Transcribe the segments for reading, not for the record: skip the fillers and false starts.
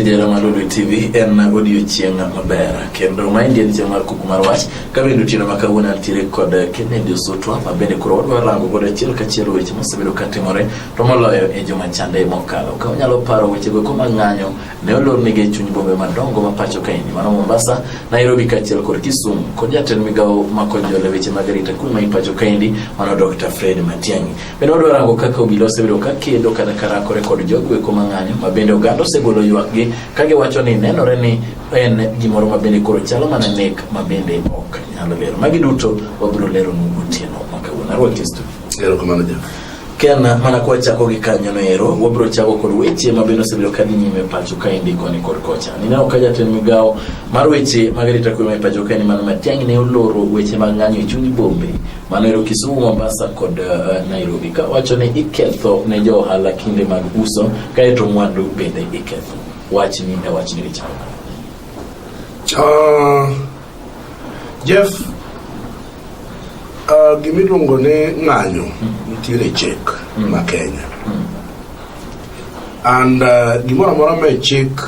Jera mar Lolwe TV en odiochieng' maber kendo maendi en chieng' mar kuku mar wach ka bende otieno ma kawuono antiere kod Kennedy Osutwa ma bende koro wadwa rango godo achiel kachiel weche mosebedo katimore to moloyo e juma chande mokalo. Ka unyalo paro wechego eko mag ng'anyo ne olornegi e chuny bombe madongo ma pacho kaendi mano Mombasa, Nairobi kaachiel kod Kisumu kod jatend migawo makonyo e weche mag arita kwe ma pacho kaendi mano Dr. Fred Matiang'i. Bende wadwa rango kaka obila osebedo ka kedo kata karakore kod jogo eko mang'anyo ma bende oganda osegolo ywakgi ka giwacho ni nenore ni en gimoro ma bende koro chalo mana nek ma bende ok nyal lero. Magi duto wabiro leronu otieno ma kawuono. Arwaki e studio. Erokamano Jeff. Ken, mana kwachako gi kanyono ero, wabiro chako kod weche ma bende osebedo ka dhi nyime pacho kaendi koni kod kocha. Nineno ka jatend migawo mar weche mag arita kwe ma e pacho kaendi mano Matiang'i ne oloro weche mag ng'anyo e chuny bombe mano ero Kisumu, Mombasa kod Nairobi ka wacho ni iketho ne jo ohala kinde mag uso kaeto mwandu bende iketho. Wachni e wachni richalo. Jeff, gimiluongo ni ng'anyo nitiere chik ma Kenya. And gimoro amora ma e chik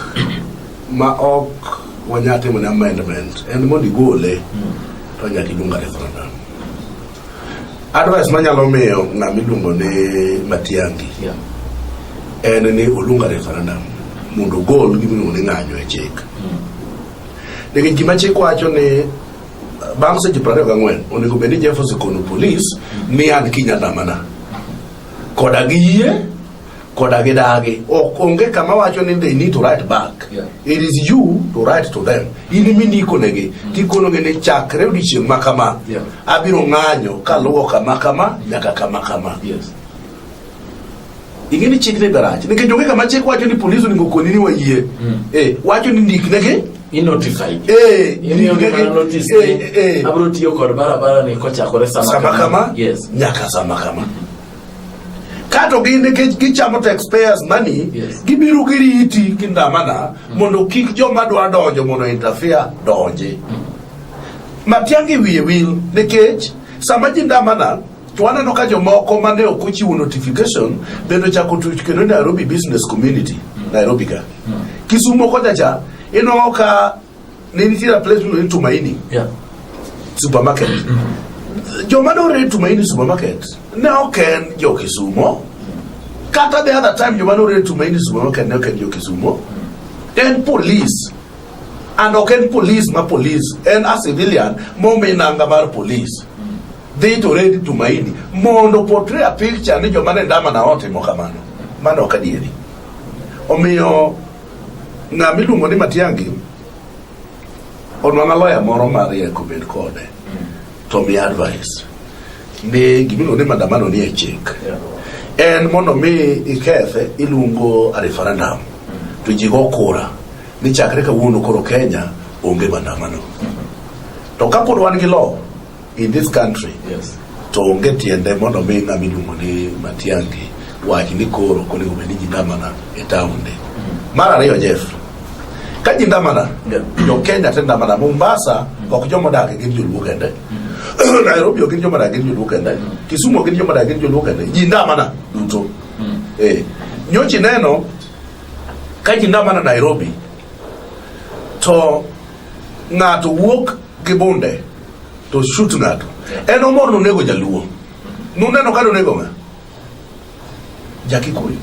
ma ok wanyal timo ne amendment en mondo igole to nyaka iluong a referendum. Advice manyalo miyo ng'ama iluongo ni Matiang'i en ni oluong a referendum mondo ogol gimiluongo ni ng'anyo e chik. Nikech gima chik wacho ni bang' seche 24 onego bed ni Jeff osekono polis ni an kiny andamana. Koda giyie, koda gidagi. Ok onge kama wacho ni they need to write back. It is you to write to them. In ema indiko negi. Tikonogi ni chakre odiochieng' ma kama. Abiro ng'anyo kaluwo kama kama nyaka kama kama. Ing'e ni chik ni be rach. Nikech onge kama chik wacho ni polis onego koni ni wayie. Wacho ni ndiknegi. I-notify. Imiyo gi ndiknegi. mana notice ni abiro tiyo kod barabara ni kochakore sama sama kama nyaka sama kama. Kato gin nikech gichamo taxpayers money, gibiro giriti kindamana mondo kik joma dwa donjo mondo interfere donji. Matiang'i wiye wil nikech sama ji ndamana to waneno ka jomoko mane ok ochiwo notification bende ochako tuch kendo Nairobi business community Nairobi ka. Kisumo kocha cha inwang'o ka ne nitiere a place miluongo ni Tumaini supermarket. Joma ne Tumaini supermarket ne ok en jo Kisumo. Kata the other time joma ne Tumaini supermarket ne ok en jo Kisumo. En police. And ok en police ma police, en a civilian momi nanga mar police. Dhi to raid Tumaini mondo portray a picture ni joma ne ndamana otimo kamano. Mano ok adieri. Omiyo ng'ama iluongo ni Matiang'i onwang'a lawyer moro mariek obed kode to mi advice ni gimiluongo ni maandamano ni e chik en mondo mi ikethe iluongo a referendum to ji go kura ni chakre kawuono koro Kenya onge maandamano to kapod wan gi law in this country to onge tiende mondo mi ng'ama iluongo ni Matiang'i wach ni koro ok onego bed ni ji ndamana e taonde. Mar ariyo Jeff, ka ji ndamana, jo Kenya te ndamana, Mombasa ok joma odak gin joluo kende. Nairobi ok gin joma odak gin joluo kende. Kisumu ok gin joma odak gin joluo kende. Ji ndamana duto. Nyocha ineno ka ji ndamana Nairobi to ng'ato wuok gi bunde to shoot ng'ato. En omor nonego jaluo. Nuneno ka nonego ng'a? Jakikuyu.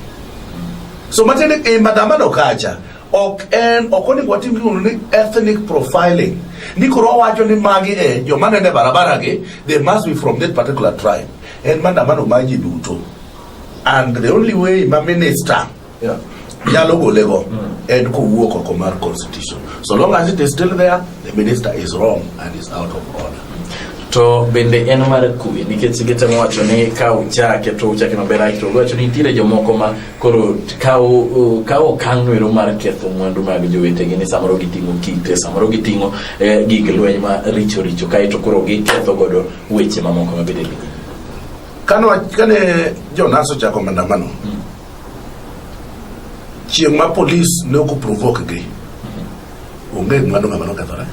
So matiende e maandamano kacha ok en ok onego watim gimiluongo ni ethnic profiling. Ni koro wawacho ni magi e joma neno e barabara gi they must be from that particular tribe. En maandamano mar ji duto. And the only way ma minister nyalo golego en kowuok oko mar constitution. So long as it is still there, the minister is wrong and is out of order. To bende en mar kwe nikech gitemo wacho ni ka uchake to uchake maber aeto giwacho ni nitiere jomoko ma koro kawo okang' noero mar ketho mwandu mag jowetegi ni samoro giting'o kite samoro giting'o gig lweny ma richo richo kaeto koro giketho godo weche mamoko ma bende dhi. Kane jonas ochako maandamano chieng' ma polis ne ok oprovoke gi onge mwandu ng'ama nokethore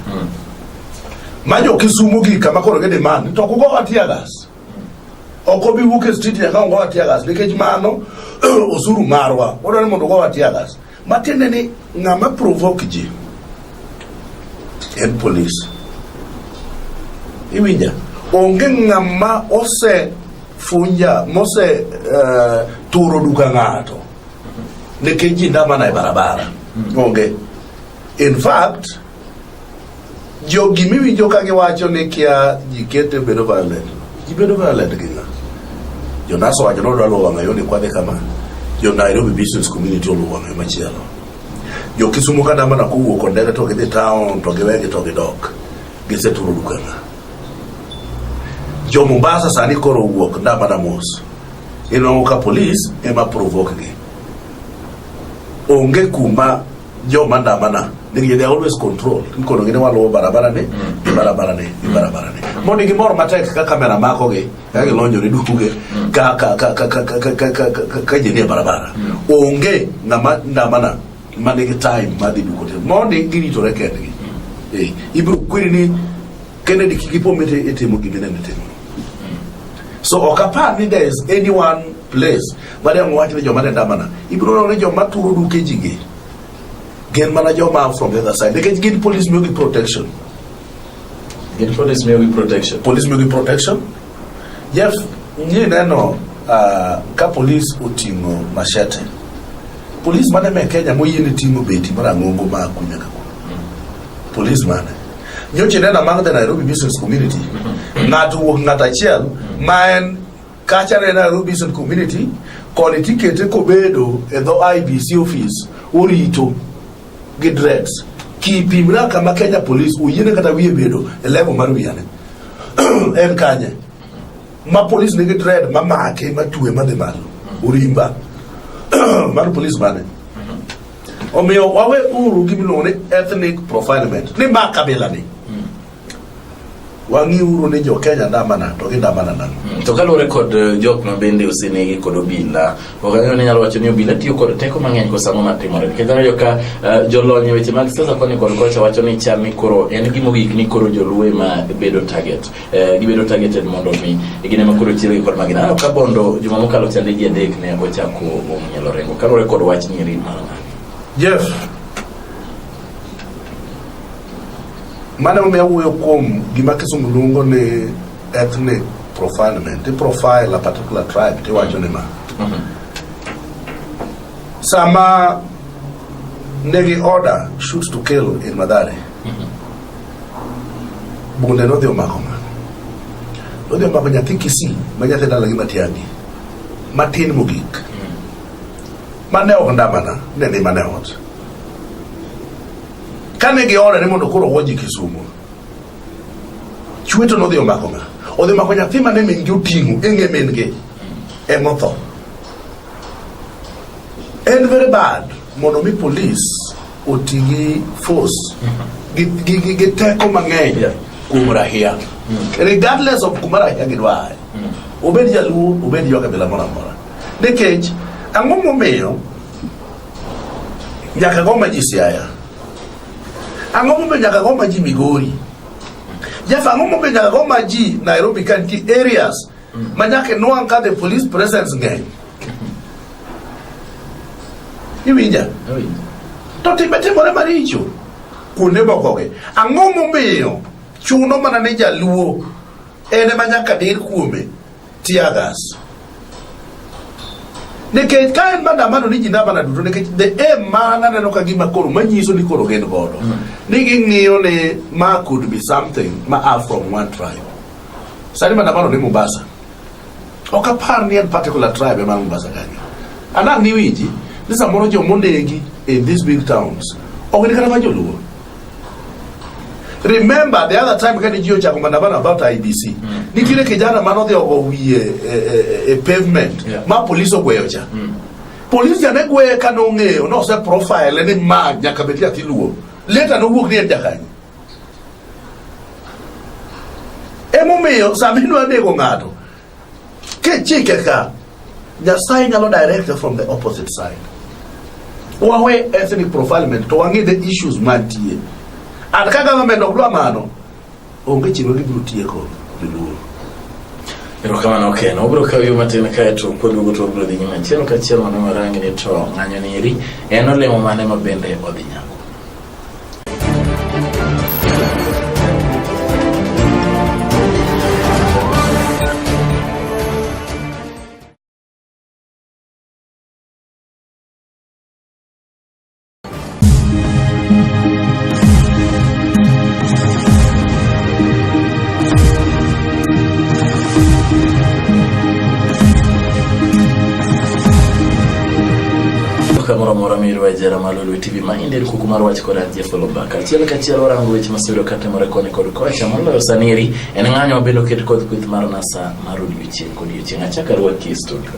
ma jo Kisumo gi kama koro gi demand to ok ugowa tear gas ok obi wuok e street nyaka ugowa tear gas nikech mano osuru marwa wadwaro ni mondo ugowa tear gas. Matiende ni ng'ama provoke ji en police. Iwinja? Onge ng'ama ose funja mose turo duka ng'ato nikech ji ndamana e barabara. Onge. In fact, jo gimiwinjo ka giwacho ni kia ji kete bedo violent. Ji bedo violent gi ng'a? Jo NASA wacho ni odwa luwo wang'ayo ni kwadhi kama. Jo Nairobi Business Community oluwo wang'ayo machielo. Jo Kisumu ka ndamana kowuok ondege to gidhi town to giwegi to gidok. Giseturo duka ng'a? Jo Mombasa sani koro owuok ndamana mos. Inwang'o ka police ema provoke gi. Onge kuma joma ndamana nikech they are always control ikono gi ni waluwo barabara ni gi barabara ni gi barabara ni mondo gimor matek ka kamera makogi ka gilonjore duge ka ka ka ka ka ka ka ka ka ka ka ji nie barabara onge ng'ama ndamana manigi time madhi duko te mondi giritore kendgi eh ibiro kweri ni Kennedy kik ipo miti itimo gima ineno itimo so ok apar ni there is any one place ma dang' wach ni joma ne ndamana ibiro neno ni joma turo duke ji gi gin mana joma from the other side nikech gin police miyogi protection. Gin police miyogi protection. Police miyogi protection. Jeff, nyi neno ka police oting'o machete, police mane me Kenya moyiene ting'o beti marang'ongo ma kunya ka police mane nyocha ineno among the Nairobi business community ng'ato wuok ng'ato achiel ma en kacha ne Nairobi business community koni tikete kobedo e dho IBC office orito gi dreads kipimra kama Kenya Police oyiene kata wiye bedo e level mar wiyane en kanye ma police nigi dread mamake matwe madhi malo orimba mar police mane. Omiyo wawe uru gimiluongo ni ethnic profilement ni ma kabila ni wang'i uru ni jo Kenya ndamana to gindamana nang'o. To kaluwore kod jok ma bende osenegi kod obila, ok ang'eyo ni nyalo wacho ni obila tiyo kod teko mang'eny koso ang'o matimore. Nikech aneno ka jolony e weche mag siasa koni kod kocha wacho ni chal ni koro en gimogik ni koro joluo ema bedo target. Gibedo targeted mondo mi gin ema koro chirogi kod magina. Aneno ka Bondo juma mokalo chande ji adek ne ochako ong'ielo rengo. Kaluwore kod wach nyiri mar ng'ani. Jeff, mano emomiyo awuoyo kuom gima kisungu luongo ni ethnic profilement. I profile a particular tribe tiwacho ni ma. Sama negi order shoot to kill in Mathare, bunde nodhi omako ng'a? Nodhi omako nyathi Kisii ma nyathi dalagi Matiang'i matin mogik mane ok ndamana ne ni mana e ot. Kane giore ni mondo koro owuoji Kisumu, chweto nodhi omako ng'a? Odhi omako nyathi mane min gi oting'o e ng'e min gi emotho. En very bad mondo mi police oti gi force gi teko mang'eny kuom rahia regardless of kuma rahia gidwa aye. Obed jaluo, obed jo kabila moro amora. Nikech ang'o momiyo nyaka go ma ji Siaya? Ang'o momiyo nyaka go ma ji Migori? Jeff, ang'o momiyo nyaka go ma ji Nairobi ka nitie areas ma nyaka inwang' ka the police presence ng'eny? Iwinja? To timbe timore maricho kuonde mokogi. Ang'o momiyo chuno mana ni jaluo en ema nyaka dir kuome tear gas? Nikech ka en maandamano ni ji ndamana duto, nikech the aim ma aneno ka gima koro manyiso ni koro gin godo ni ging'iyo ni ma could be something ma are from one tribe. Sani maandamano ni Mombasa. Ok apar ni en particular tribe ema Mombasa kanyo. Anang' ni winji ni samoro jomonegi in these big towns ok gin kata ma joluo. Remember the other time kane ji ochako maandamano about IBC, nitiere kijana manodhi ogo wiye e pavement ma police ogweyo cha. Police ja ne gweye ka nong'eyo nose profile ni ma nyaka bed nyathi luo. Later nowuok ni en jakanye. Emomiyo sama idwa nego ng'ato kichike ka Nyasaye nyalo direct from the opposite side. Wawe ethnic profilement to wang'i the issues mantie. And ka government ok dwa mano, onge chieng' ma gibiro tieko joluo. Erokamano Ken. Wabiro kawo yo matin kae to kwaduogo to wabiro dhi nyime achiel kachiel mondo warangi ni to ng'anyo ni eri en olemo mane ma bende odhi nyago. Kamoro amora miyudo e jera mar Lolwe TV ma inde kuku mar wach kod an Jeff Olobaka. Achiel kachiel warango weche masebedo katimore koni kod kocha moloyo sani eri en ng'anyo mabende oket kod kweth mar NASA mar odiochieng' kodiochieng'. Achako arwaki e studio.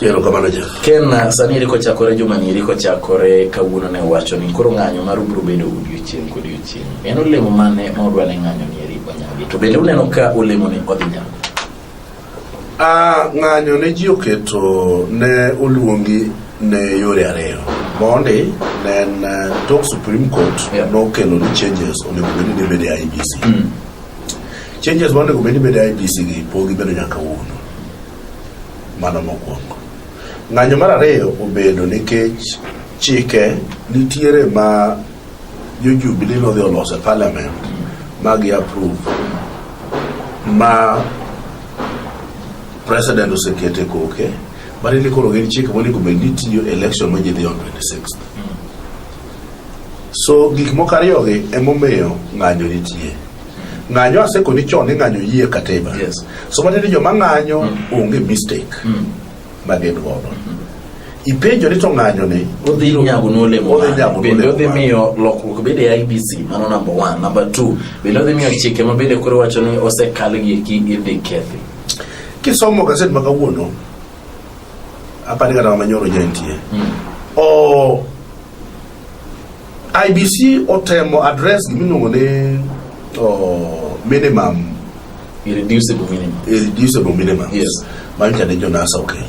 Erokamano Jeff. Ken, sani eri kochakore juma ni eri kochakore kawuono ne owacho ni koro ng'anyo maru biro bedo odiochieng' kodiochieng'. En olemo mane ma udwa ni ng'anyo ni eri onyagi? To bende uneno ka olemo ni odhi nyago? Ah, ng'anyo ne ji oketo ne oluongi ne yore ariyo. Mondi ne en tok Supreme Court Yeah. nokelo ni changes onego bed ni dhi bedo e IEBC. Changes ma onego bed ni bedo e IEBC gi pok gibedo nyaka kawuono. Mano mokwongo. Ng'anyo mar ariyo obedo nikech chike nitiere ma jo Jubilee nodhi oloso e parliament ma gi approve ma president osekete koke mane ni koro gin chike monego bed ni tiyo election ma ji dhi on 26th. So gik moko ariyogi emomiyo ng'anyo nitie. Ng'anyo asekoni chon ni ng'anyo yie katiba. Yes. So matiende joma ng'anyo onge mistake ma gin godo. Ipenjo ni to ng'anyo ni Odhi nyago nu olemo Odhi mane? nyago nu Bende olemo odhi mane? miyo lokruok bede e IEBC mano number one. Number two, bende odhi miyo chike ma bende koro wacho ni osekal gi eki idhi kethi. Kisomo gaset ma kawuono apani kata manyoro nja nitie. O IEBC otemo address gimiluongo ni o, minimum Irreducible minimum. irreducible minimum Yes. manyicha ne jo-NASA okelo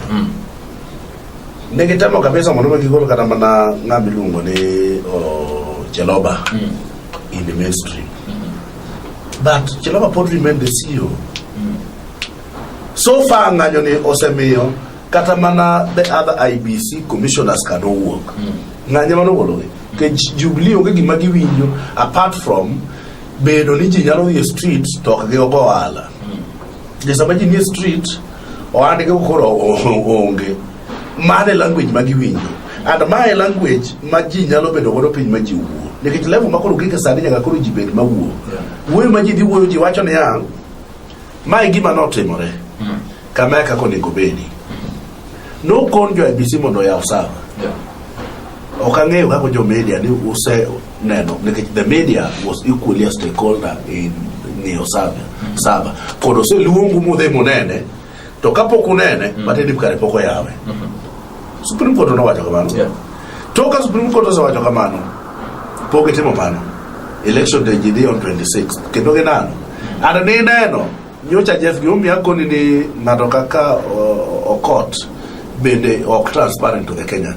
ne gitemo kabisa mondo mi gigol kata mana ng'ama iluongo ni o, Cheloba in the mainstream but Cheloba pod remain the CEO so far ng'anyo ni osemiyo kata mana the other IEBC commissioners ka nowuok ng'anyo mano ogologi nikech Jubilee onge gima giwinjo apart from bedo ni ji nyalo dhi e street to ok gi ogo ohala de sama ji nie street ohandgi koro onge mano e language ma giwinjo and ma e language ma ji nyalo bedo godo piny ma ji wuo nikech level ma koro gike sani nyaka koro ji bed mawuo wuoyo ma ji dhi wuoyo ji wacho niya ma e gima notimore kama e kaka onego bedi nokon jo IEBC mondo oyaw server ok ang'eyo kaka jo media ni use neno nikech the media was equally a stakeholder in ng'iyo server server kod oseluongu mudhi munene to kapok unene matiende ni kare pok oyawe Supreme Court nowacho kamano to ka Supreme Court osewacho kamano pok gitimo mano election day ji dhi on 26 kendo ginano and ni neno nyocha Jeff gimomiyo akoni ni ng'ato kaka Okot bende ok transparent to the Kenyan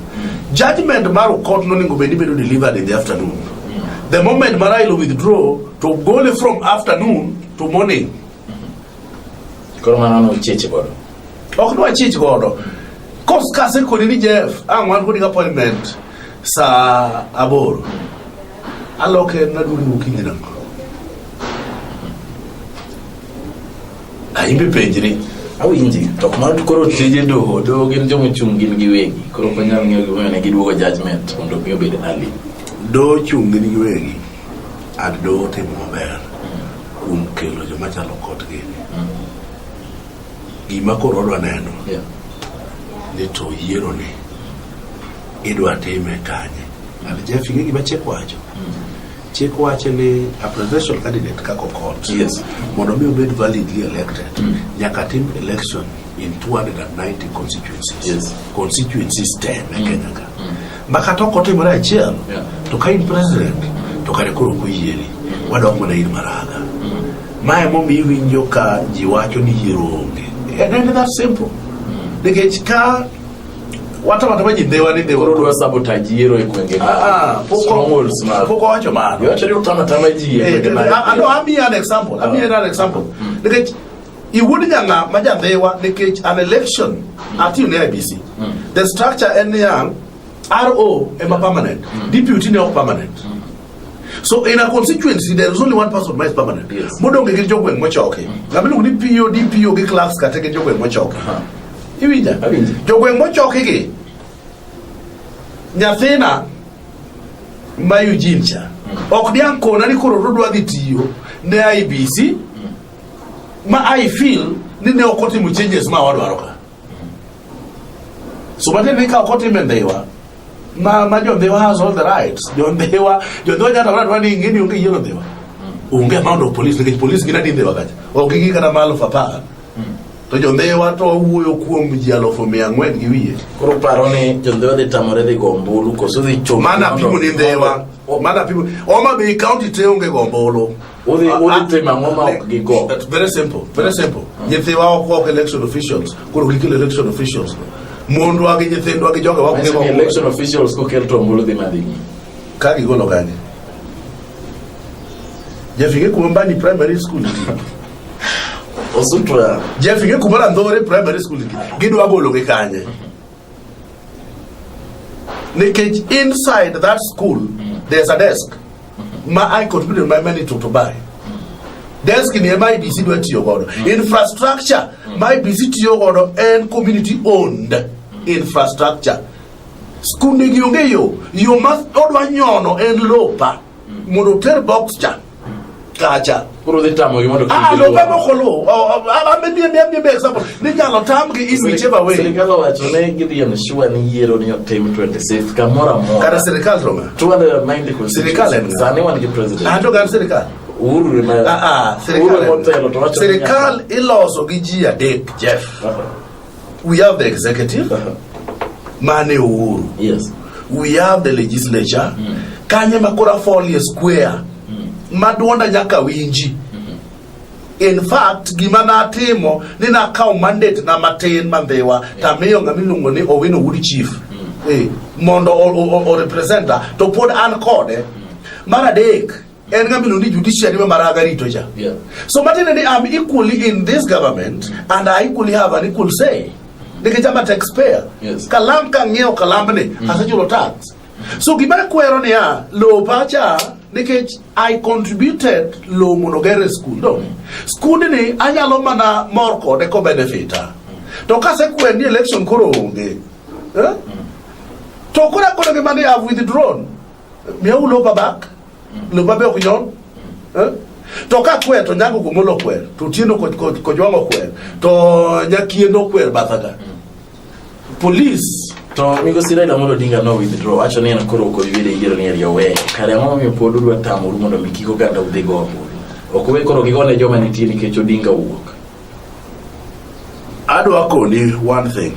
judgment mar Okot nonego bed ni bedo delivered in the afternoon the moment ma Raila withdraw to gole from afternoon to morning Koro mano nocheche godo. ok nwachich godo kos kasekoni ni Jeff ang' wan kodi gi appointment saa 8 aloke naduogi gokinyi nang'o aimbe penjri Awinji. To ok mano koro tije doho, doho gin joma ochung' gin giwegi. Koro ok wanyal ng'eyo gimomiyo ne giduogo judgment mondo mi obed early. do chung' gin giwegi and do timo maber kuom kelo joma chalo kodgi gima koro wadwa neno ni to yiero ni idwa time kanye and Jeff ing'e gima chik wacho chik wacho ni a presidential candidate kaka Okot mondo mi obed validly elected nyaka tim election in 290 constituencies constituencies te me Kenya ka ma kata ok otimore achiel to ka in president to kare koro ok oyieri wadok mana ir Maraga ma emomiyo iwinjo ka ji wacho ni yiero onge and and that simple nikech ka watama ji dhewa ni dhewa Koro dwa sabotage yiero e gwenge mag Ah, ah, pok strongholds mag pok owacho mano Iwacho ni utama tama ji e Eh, gwenge mag no, amiyi an example amiyi an example nikech Iwuod nyang'a ma jandhiwa nikech an election atiyo ne IEBC. The structure en niya RO ema permanent, deputy ne ok permanent. So in a constituency there is only one person ma is permanent. Yes. Modong' gin jogweng' mochoki. Ng'ama iluongo ni PO, DPO gi clerks kata gin jogweng' mochoki. Iwinja? Awinji. Jogweng' mochoki gi nyathina ma Eugene cha ok diang' kona ni koro odwa dhi tiyo ne IEBC ma I feel ni ne ok otimo changes ma wadwaro ka. So matiende ni ka ok otimo e Ndhiwa ma jo Ndhiwa has all the rights. Jo Ndhiwa nyaka wadwa ni ing'e ni onge yiero Ndhiwa. Onge amount of police nikech police gin adi Ndhiwa kacha. Ok gigi kata ma 10,000. To jo Ndhiwa to wuoyo kuom ji 400,000 gi wiye. Koro paro ni jondhiwa dhi tamore dhi go ombulu koso dhi chopo Mana mondo- pimo ni Ndhiwa. Mana pimo. Homa Bay County te onge go ombulu. Udhi timo ang'o ma ok gigo? That's very simple, very simple. Nyithiwa ok ok election officials, koro gikel election officials. Mondwa gi nyithindwa gi jogewa ok Manyiso gigo ni ombulu. election officials kokel to ombulu dhi madhi nyime. Ka gigolo kanye? Jeff ing'e kuma Mbani Primary School nitie? Osutwa Jeff ing'e kuma Randhore Primary School nitie? Gidwa golo gi kanye? Nikech inside that school there's a desk ma I contributed my money to buy. Desk ni ema IEBC dwa tiyo godo. Infrastructure ma IEBC tiyo godo en community owned infrastructure. Skunde gi onge yo, yo ma odwa nyono en lopa mondo oter box cha kacha. Koro dhi tamogi mondo kik Ah, giluw. lope moko lo. Amiye example. Ni nyalo tamgi in whichever way. Sirikal owacho ni gidhi ensure ni yiero ni otim 26 kamoro amora. Kata sirikal to ng'a? 290 constituencies. Sirikal en ng'a? Sani wan gi president. Ah, to gan sirikal. Uhuru ema Ah, ah, sirikal. Uhuru en- motelo to wacho ni Sirikal iloso gi ji adek, Jeff. nyaka- We have the executive, mane Uhuru. Yes. We have the legislature. Kanye ma koro afolie square. Ma duonda nyaka winji. In fact, gima natimo ni nakawo mandate na matin mandhiwa tamiyo ng'ama iluongo ni Owino Wood Chief mondo o representa to pod an kode. Mar adek en ng'ama iluongo ni judiciary ma Maraga rito cha. Yeah. So matiende ni I'm equally in this government and I equally have an equal say. Nikech I'm a taxpayer. Yes. Kalam kang'iewo kalamni asechulo tax. So gima kwero niya lopa cha nikech I contributed lowo mondo oger e skul. No. Skundni anyalo mana mor kode ko benefita. To kasekwer ni election koro onge. Eh? To koro akono gima ni I've withdrawn. Miau lopa back. Lopa be ok nyon. Eh? To ka kwer to Nyango Komolo kwer, to Otieno Kojwang' okwer, to Nyakiendo okwer batha ka. Police To migosi Raila Amolo Odinga no withdraw wacho ni en koro ok obi bedo e yiero ni eri oweyo. Kare ang'o momiyo pod udwa tamoru mondo mi kik oganda udhi go ombulu? Ok uwe koro gigone joma nitie nikech Odinga owuok. Adwa koni one thing.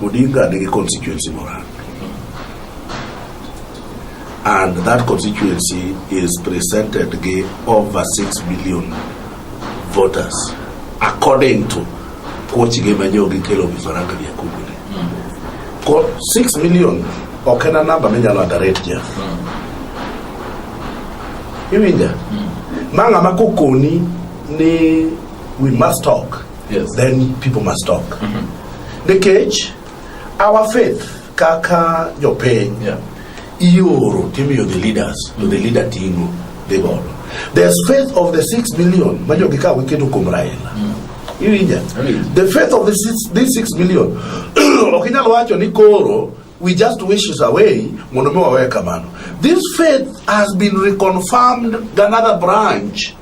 Odinga nigi constituency moro. And that constituency is presented gi over 6 million voters according to kochgi ma nyo gikelo vifaranga vya kuku ni. Ko 6 million ok en a number minyalo underrate Jeff. Iwinja? Ma ng'ama kokoni ni we must talk. Yes. Then people must talk. Nikech our faith kaka jopiny Yeah. ioro timiyo the leaders to the leader ting'o dhi godo. There's faith of the 6 million ma jogi kawo giketo kuom Raila. Iwinja? Awinjo. The faith of the this 6 million ok inyal wacho ni koro we just wish it away mondo mi wawe kamano. This faith has been reconfirmed by another branch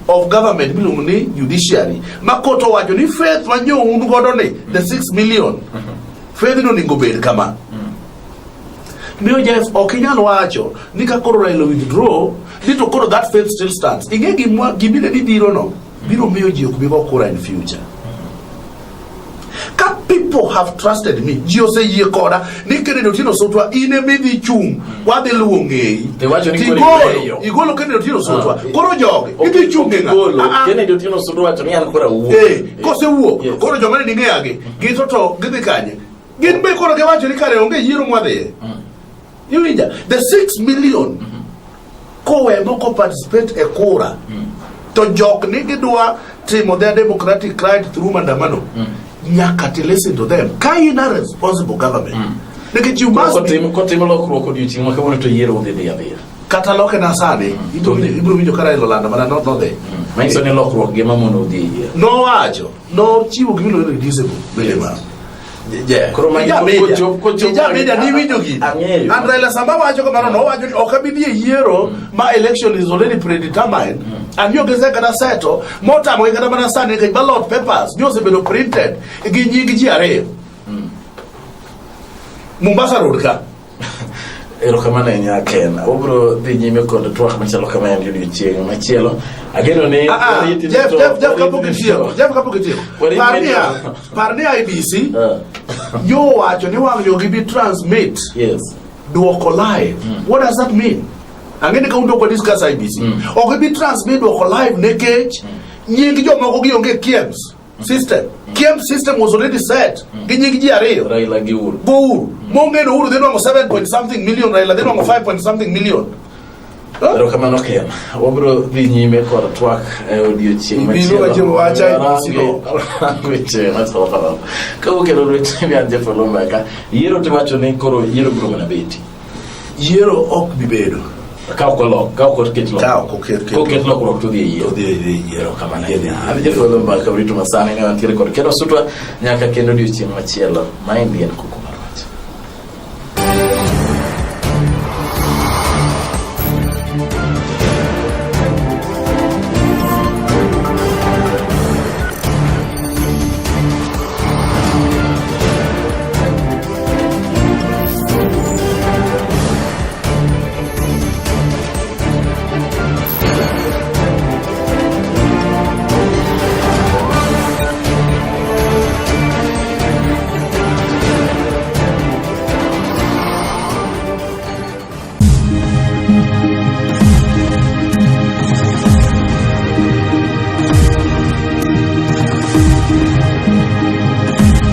of government miluongo ni judiciary ma court owacho ni faith ma nyo un godo ni the 6 million faith no onego bed kama. Miyo Jeff ok inyal wacho ni ka koro Raila withdraw ni to koro that faith still stands. Ing'e gimwa gimine ni biro no biro miyo ji ok bi go kura in future. Ka people have trusted me, ji oseyie koda ni Kennedy Otieno Sotwa in ema idhi chung' wadhi luwo ng'eyi. To iwacho ni koro Tigolo, iweyo. igolo Kennedy Otieno Sotwa. Ah. Koro jogi idhi chung' gi ng'a? Golo. Ah, ah. Kennedy Otieno Sotwa wacho ni an koro awuok. Kosewuok Yes. koro joma ne ning'eyagi gito to gidhi kanye? Gin be koro giwacho ni kare onge yiero mwadhiye. Iwinja? The 6 million kowe moko participate e kura to jok ni gidwa timo their democratic right through maandamano nyaka to listen to them ka in a responsible government nikech you must be Kotim kotim lokruok odiochieng' ma kawuono to yiero udhi dhi adhiya. kata loke na sani ibiro winjo- ibiro winjo ka Raila olando mana not nodhi Manyiso ni lokruok gima mondo udhi e yiero. nowacho nochiwo gimiluongo ni reducible minimum Yeah. Koro ma Ija media. kochop kochop Ija media ni winjo gini. Ang'eyo. And Raila sama wacho kamano nowacho ni ok abi dhi e yiero ma election is already predetermined. And yo gise kata seto motamogi kata mana sani nikech ballot papers nyo osebedo printed gi nying ji ariyo. Mombasa Road ka. Erokamano ahinya Ken. Wabiro dhi nyime kod twak machalo kama en odiochieng' machielo. Ageno ni Ah, ah, wariti Jeff, to- Jeff, Jeff kapok wariti itieko. to- Jeff kapok itieko. Wariti Par niya, to- par ni IBC Ah, yo wacho ni wang' yo gibi transmit Yes. duoko live. What does that mean? Ang'e ni ka un to ok discuss IBC. Ok gibi transmit duoko live nikech nying jomoko gionge KIEMS system. KIEMS system was already set gi nying ji ariyo. Raila gi Uhuru. Go Uhuru. Mong'e ni Uhuru dhi nwang'o 7 point something million, Raila dhi nwang'o 5 point something million. Huh? Erokamano Ken. Wabiro dhi nyime kod twak e odiochieng' Ibiro wacho wacha IBC no. Warango weche machalo kamano. Kawuok e Lolwe TV an Jeff Olumba ka yiero tiwacho ni koro yiero biro mana beti. Yiero ok bi bedo. Ka ok olok, ka ok oket lokruok. Ka ok oket- Koket lokruok to dhi e yiero. To dhi e yiero. Erokamano ahinya. An Jeff Olumba ka urito masani ne wantiere kod Ken Osutwa nyaka kendo odiochieng' machielo. Maendi en Kuku.